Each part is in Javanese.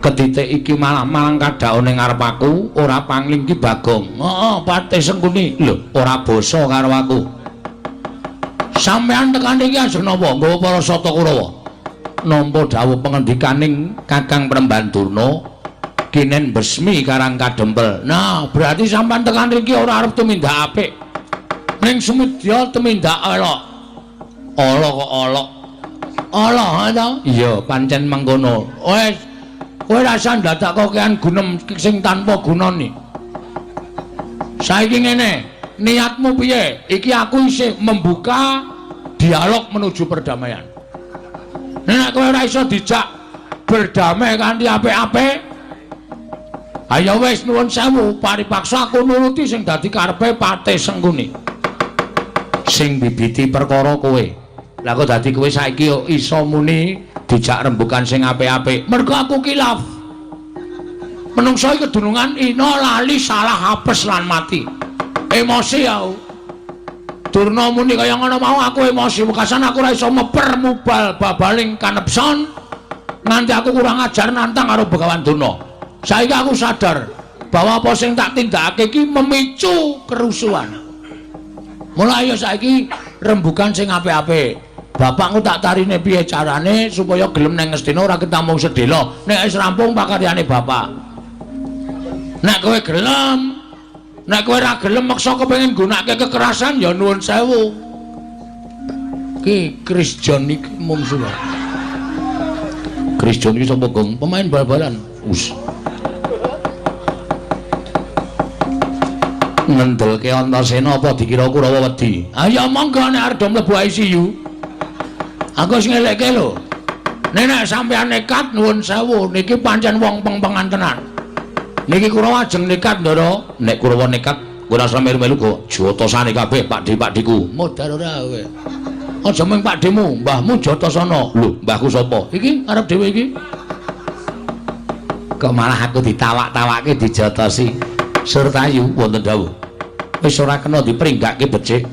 Ketitik iki malah malang kadhaon ning ngarep aku, ora pangling ki Bagong. Heeh, Patih Sengkuni. Lho, ora basa karo aku. Sampeyan tekan iki ajeng napa? Nggawa para Sata Kurawa. Nampa dawuh pengendikaning Kakang Premban Durna kinen besmi Karang Kadempel. Nah, berarti sampeyan tekan iki ora arep tumindak apik. Ning sumedya tumindak elok. Ala kok ala. Ala ta? Iya, pancen mengkono. Wes, kowe rasa ndadak kokean gunem sing tanpa gunane. Saiki ngene, niatmu piye? Iki aku isih membuka dialog menuju perdamaian. Nek kowe ora iso dijak berdamai kanthi apik-apik, ayo wis nuwun sewu, paripaksa aku nuruti sing dadi karepe Patih Sengkuni. Sing bibiti perkara kowe. Lah kok dadi kowe saiki iso muni dijak rembugan sing apik-apik. Mergo aku kilaf. Menungso iki kedunungan ina lali salah apes lan mati. Emosi aku. Durna muni kaya ngono mau aku emosi wekasan aku ora iso meper mubal babaling kanepson nganti aku kurang ajar nantang karo Begawan Durna. Saiki aku sadar bahwa apa sing tak tindakake iki memicu kerusuhan. Mulai ya saiki rembugan sing apik-apik. Bapakku tak tarine piye carane supaya gelem nang Ngastina ora ketamung sedhela. Nek wis rampung pakaryane bapak. Nek kowe gelem, nek kowe ora gelem meksa kepengin nggunakake kekerasan ya nuwun sewu. Ki Chris John iki mungsuh. Chris John iki sapa, Gong? Pemain bal-balan. Us. Ngendelke Antasena apa dikira Kurawa wedi? Ayo monggo nek arep mlebu ICU. Aku wis ngelekke lho. Nek nek sampeyan nekat nuwun sewu niki pancen wong peng-pengan tenan. Niki Kurawa ajeng nekat, Ndara. Nek Kurawa nekat, kowe ora usah melu-melu kok. Jotosane kabeh Pakdhe-pakdheku. Modar ora kowe. Aja mung pakdhemu, mbahmu Jotosana. Lho, mbahku sapa? Iki arep dhewe iki. Kok malah aku ditawak-tawake dijotosi. Surtayu wonten dawuh. Wis ora kena dipringgake becik.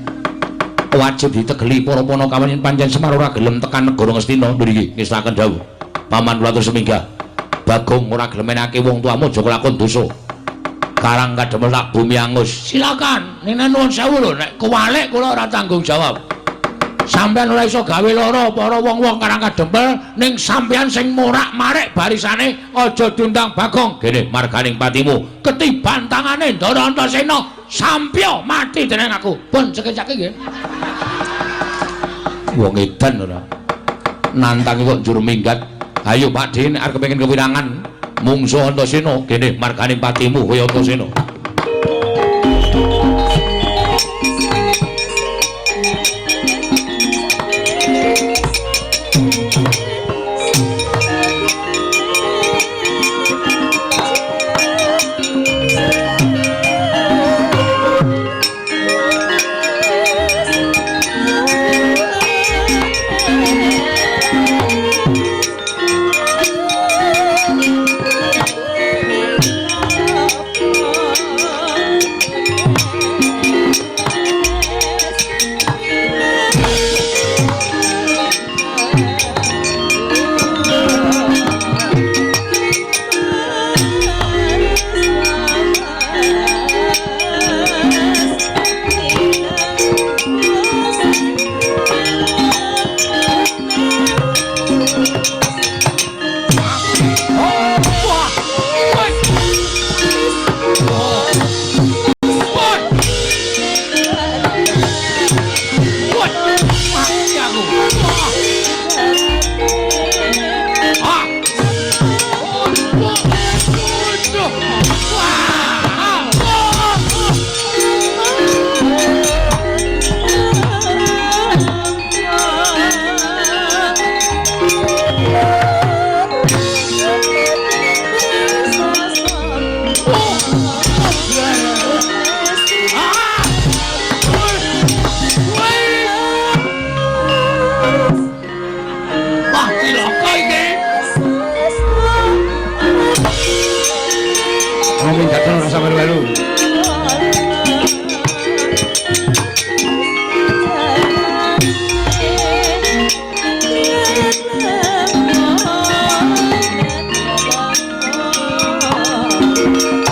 Wajib ditegeli para panakawan yen pancen Semar ora gelem tekan negara Ngastina mriki ngestaken dawuh. Paman kula atur seminggah. Bagong ora gelem menake wong tuamu aja kelakon dosa. Karang Kadempel tak bumi angus. Silakan. Ning nuwun sewu lho nek kewalik kula ora tanggung jawab. Sampeyan ora iso gawe lara para wong-wong Karang Kadempel ning sampeyan sing morak-marik barisane aja diundang Bagong. Gene marganing patimu ketiban tangane Ndara Antasena sampya mati dening aku. Pun cekecake nggih. Wong edan ora. Nantangi kok njur minggat. Ayo Pak Din nek arep kepengin kewirangan mungsuh Antasena kene marganing patimu kaya Antasena.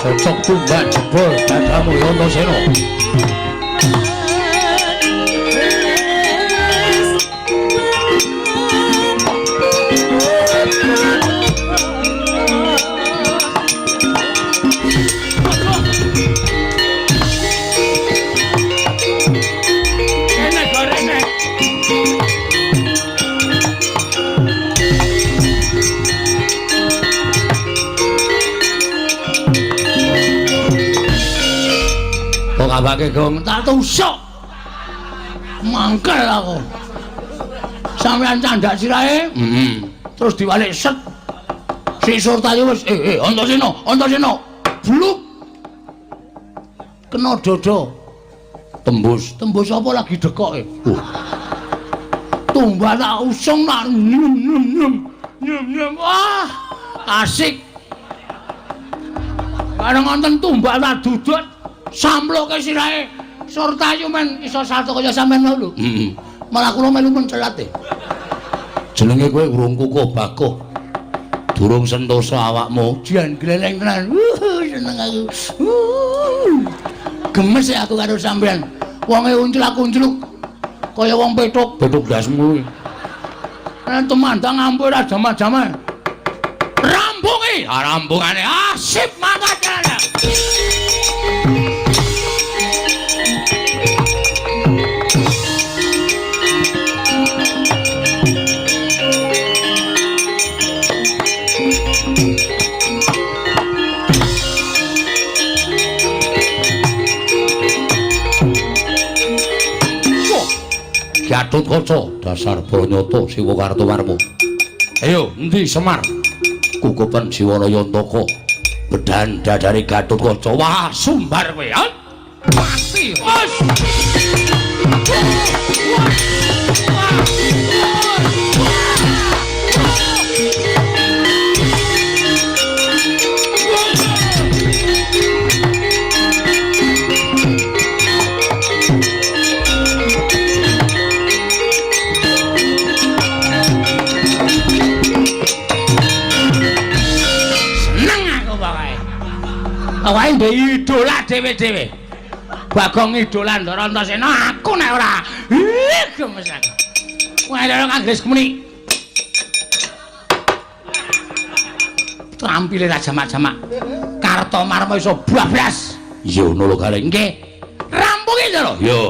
Cocok tumbak jebol dadamu Antasena. Kabake gong tak tusuk. Mangkel aku. Sampeyan candak sirahe? Heeh. Terus diwalik set. Si Surtayu wis Antasena, Antasena. Bluk. Kena dada. Tembus. Tembus apa lagi dekoke? Tumbak tak usung tak nyem nyem nyem. Nyem nyem. Wah, asik. Bareng wonten tumbak tak dudut. Samploke sirahe Surtayu men iso salto kaya sampean mau lho. Heeh. Malah kula melu mencelat e. Jenenge kowe urung kukuh bakuh. Durung sentosa awakmu. Jan gleleng tenan. Seneng aku. Gemes aku karo sampean. Wonge unclak-uncluk kaya wong petuk. Petuk ndasmu kuwi. Nek tumandang ampun ora jaman-jaman. Rampungi, rampungane. Ah, sip mangkat jalan. Gatotkaca dasar Branyata Siwa Kartowarma. Ayo endi Semar? Kukupen Jiwana Yantaka. Bedan dadare Gatotkaca. Wah, sumbar kowe. Mati. Wes. Awake ndek idola dhewe-dhewe. Bagong idola Ndara Antasena aku nek ora. Gemes aku. Wah, lha kanggo muni. Trampile ra jamak-jamak. Kartomarma iso bablas. Iya ngono lho Gareng. Nggih. Rampungi lho. Iya.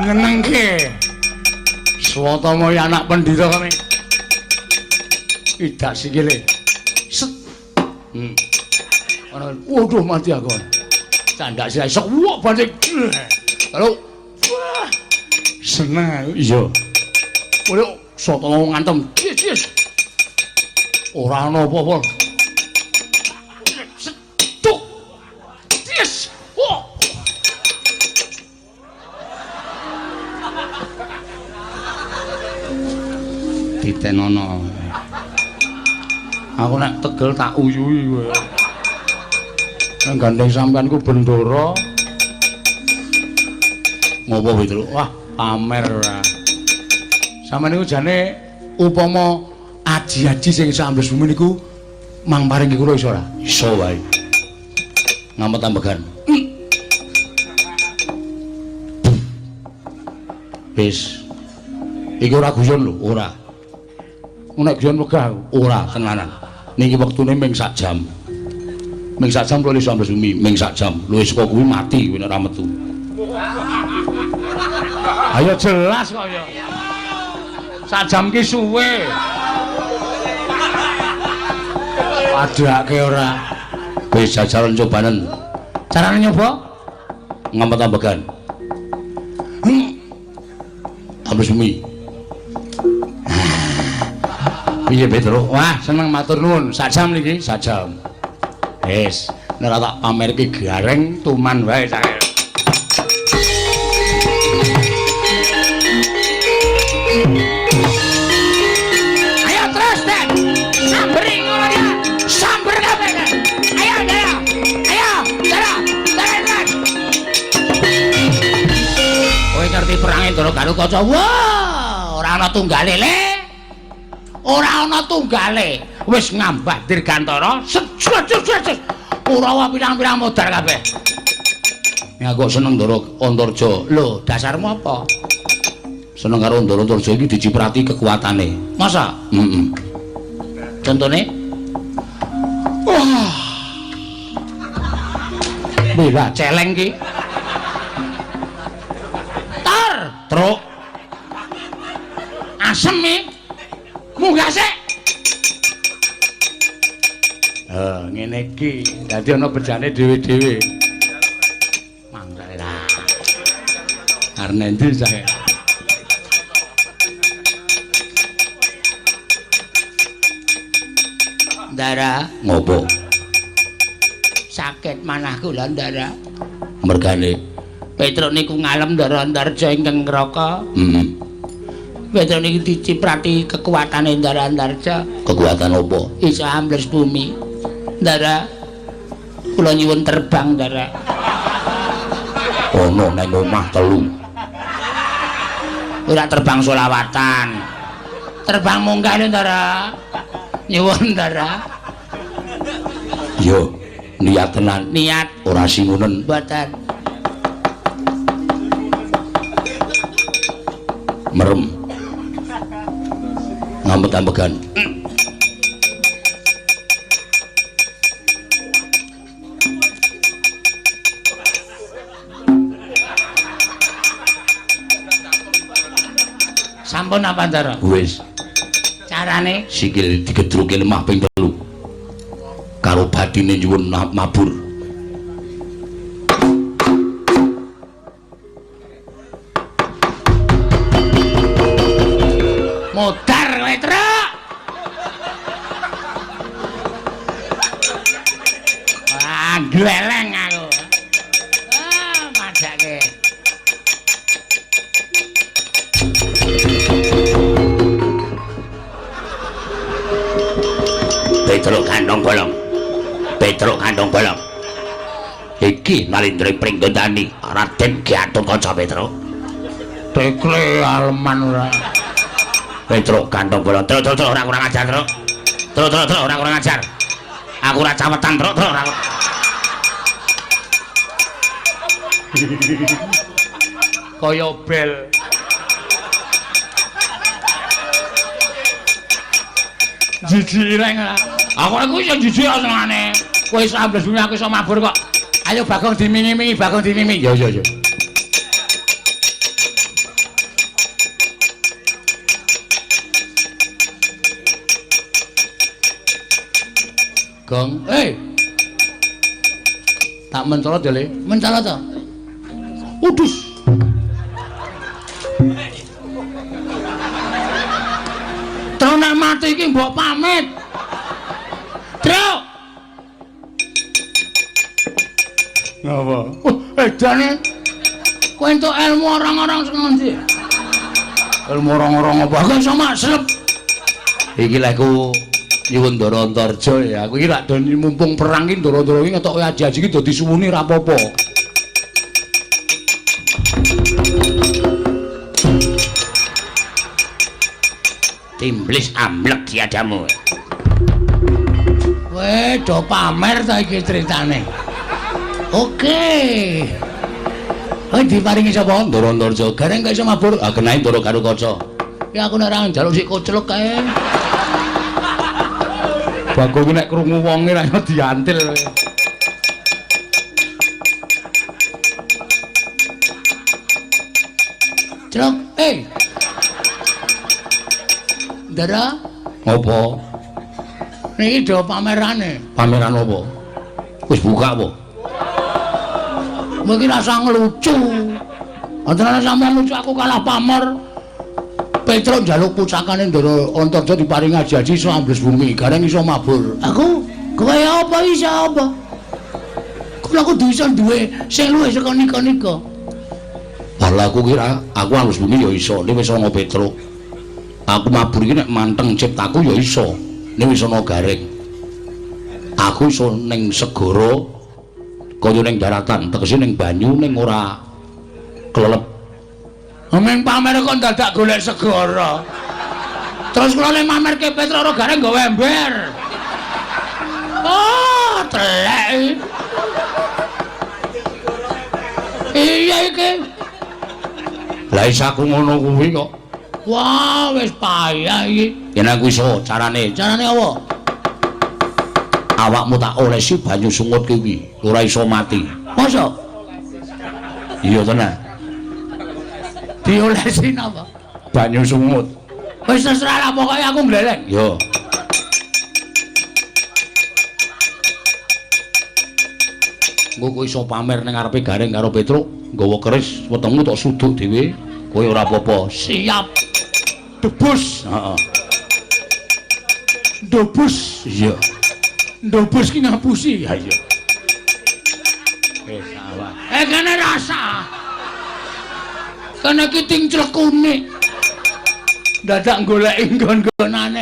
Ngenengke. Swatama anak pendhita kami. Idak sikile. Set. Ana waduh mati aku. Candak sirahe sok wok banting. Lalu wah. Seneng aku. Iya. Waduh, Swatama ngantem. Yes, yes. Ora ana apa-apa. Set. Tuk. Yes. Wah. Ditenono. Aku nek tegel tak uyuhi kowe. Nek gandeng sampean ku bendara. Ngopo Petruk? Wah, pamer ora. Sampeyan niku jane upama aji-aji sing iso ambles bumi niku mang paringi kula iso ora? Iso wae. Ngamet ambegan. Wis. Iki ora guyon lho, ora. Nek guyon wegah aku, ora tenanan. Niki wektune ming sak jam. Ming sak jam kula iso ambles bumi, ming sak jam. Luwih saka kuwi mati kowe nek ora metu. Ayo jelas kok ya. Sak jam ki suwe. Padhake ora. Wis jajalan cobanen. Carane nyoba? Ngampet ambegan. Ambles bumi. Piye Petro? Wah, seneng matur nuwun. Sak jam niki, sak jam. Wis, nek ora tak pamerke gareng tuman wae cah. Ayo terus, Den. Samberi ngono ya. Samber kabeh. Ayo, ayo. Ayo, Dara. Dara, terus. Kowe ngerti perange Ndara Garukaca? Wah, ora ana tunggale, Le. Ora ana tunggale. Wis ngambah dirgantara. Set set set. Kurawa pirang-pirang modar kabeh. Ya kok seneng Ndara Antarja. Lho, dasarmu apa? Seneng karo Ndara Antarja iki diciprati kekuatane. Masa? Heeh. Contone? Wah. Bela celeng ki. Tar, truk. Asem iki. Munggah sik. Ngene iki. Dadi ana bejane dhewe-dhewe. Mangkane ra. Arep endi cah? Ndara, ngopo? Sakit manah kula, Ndara. Mergane Petruk niku ngalem Ndara Antarja ingkang ngraka. Heeh. Petruk niku diciprati kekuatane Ndara Antarja. Kekuatan apa? Iso ambles bumi. Ndara, kula nyuwun terbang, Ndara. Ono nang omah telu. Ora terbang solawatan. Terbang munggah lho, Ndara. Nyuwun, Ndara. Yo, niat tenan. Niat ora singunen. Mboten. Merem. Ngampet-ambegan. Sampun apa, Ndara? Wis. Carane sikil digedruke lemah ping 3. Karo batine nyuwun mabur. Modar kowe, Truk. Wah, gleleng aku. Ah, madake. Petruk kandong bolong. Petruk kandong bolong. Iki Nalindra Pringgondani, Raden Gatotkaca Petruk. Tekle aleman ora. Petruk kandong bolong. Truk truk truk ora kurang ajar, Truk. Truk truk truk ora kurang ajar. Aku ora cawetan, Truk truk ora. Kaya bel. Jijik ireng. Aku iku iso jijik senengane. Kowe iso ambles bumi aku iso mabur kok. Ayo Bagong dimingi-mingi, Bagong dimingi. Ya ya ya. Gong, eh. Tak mencolot ya, Le. Mencolot to. Udus. Truk nek mati iki mbok pamit. Truk. Ngapa? Edane. Kowe entuk ilmu orang-orang sing ngendi? Ilmu orang-orang apa? Aku iso maslep. Iki lek ku nyuwun Ndara Antarja ya. Aku iki rak do mumpung perang iki Ndara-ndara iki ngetoke aji-aji iki dadi suwuni ra apa-apa. Timblis amblek diadamu. Kowe do pamer ta iki critane. Oke. Kowe diparingi sapa? Ndara Antarja. Gareng kok iso mabur? Ah kenae Ndara Garukaca. Ya aku nek ora njaluk sik koclok kae. Bagong nek krungu wonge ra iso diantil. Celok, eh. Ndara, ngopo? Niki do pamerane. Pameran opo? Wis buka apa? Mungkin rasa ngelucu. Antara sampean lucu aku kalah pamor. Petruk njaluk pucakane Ndara Antarja diparingi aji-aji iso ambles bumi, gareng iso mabur. Aku kowe apa iso apa? Kula kudu iso duwe sing luwih saka nika-nika. Lah aku kira aku ambles bumi ya iso, nek wis ana Petruk. Aku mabur iki nek manteng ciptaku ya iso, nek wis ana gareng. Aku iso ning segara kaya ning daratan, tegese ning banyu ning ora kelelep. Ming pamer kok dadak golek segara. Terus kula le mamerke Petruk ora gareng nggawa ember. Oh, telek. Iya iki. Lah iso aku ngono kuwi kok. Wah, wis payah iki. Yen aku iso carane. Carane apa? Awakmu tak olesi banyu sungut kuwi, ora iso mati. Masa? Iya tenan. Diolesi napa? Banyu sungut. Wis terserah lah pokoke aku ngleleng. Yo. Engko kowe iso pamer ning ngarepe Gareng karo Petruk, nggawa keris wetengmu tok suduk dhewe, kowe ora apa-apa. Siap. Debus. Heeh. Debus. Iya. Debus ki ngapusi. Ha iya. Wis awak. Kene rasa. Kene ki ting clekune. Dadak goleki nggon-nggonane.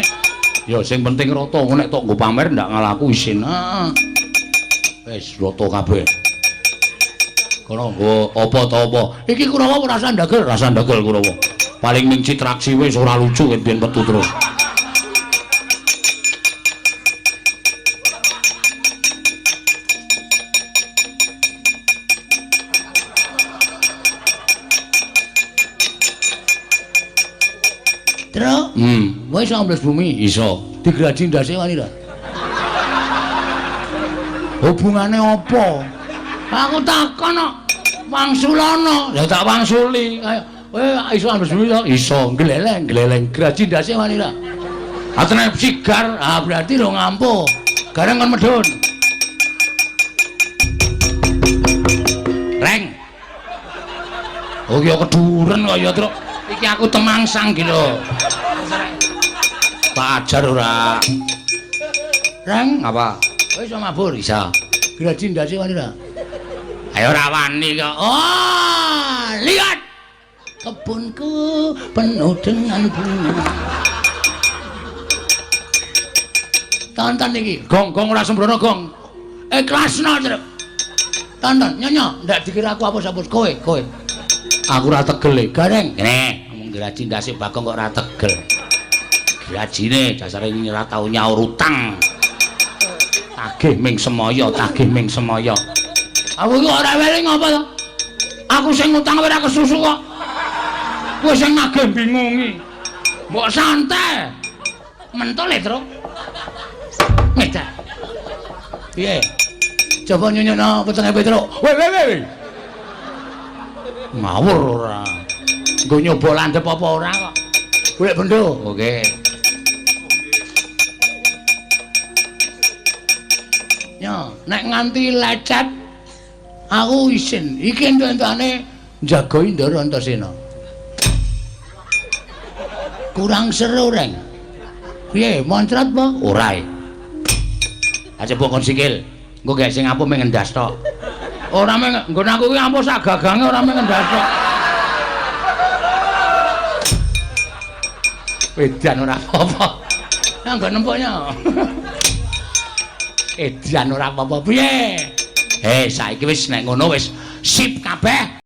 Ya sing penting rata, engko nek tok nggo pamer ndak ngalaku isin. Heeh. Wis rata kabeh. Kono nggo apa ta apa. Iki Kurawa ora rasa ndagel, rasa ndagel Kurawa. Paling ning Citraksi wis ora lucu ket biyen metu terus. Truk, kowe iso ambles bumi? Iso. Digraji ndase wani ra? Hubungane apa? Aku takon kok. Wangsulana. Ya tak wangsuli. Ayo, kowe iso ambles bumi to? Iso. Gleleng, gleleng. Graji ndase wani ra? Atene sigar. Ah, berarti ro ngampuh. Gareng kon medhun. Reng. Oh, ya keduren kok ya, Truk. Iki aku temangsang iki lho. Tak ajar ora. Reng, apa? Kowe iso mabur? Iso. Graji ndase wani ra? Ayo ora wani kok. Oh, lihat. Kebunku penuh dengan bunga. Tonton iki. Gong, gong ora sembrono gong. Ikhlasno, Truk. Tonton, nyonya, ndak dikira aku apa-apa kowe, kowe. Aku ora tegel e. Gareng. Kene, ngomong graji ndase Bagong kok ora tegel. Grajine dasare ora tau nyaur utang. Tagih ming semaya, tagih ming semaya. Aku iki ora weling apa to? Aku sing ngutang ora kesusu kok. Kowe sing nagih bingungi. Mbok santai. Mentol e, Truk. Medah. Piye? Coba nyunyono wetenge Petruk. Weh, weh, weh. Ngawur ora. Nggo nyoba landhep apa ora kok. Golek bendo. Oke. Yo, nek nganti lecet aku isin. Iki entuk-entukane njagoi Ndara Antasena. Kurang seru, Reng. Piye, moncrot apa? Ora. Aja mbok kon sikil. Engko gek sing ampuh mung ngendas tok. Ora mung nggon aku ki ampuh sak gagange ora mung ngendas tok. Edan ora apa-apa. Nggon nempoknya. Edan ora apa-apa. Piye? Saiki wis nek ngono wis sip kabeh.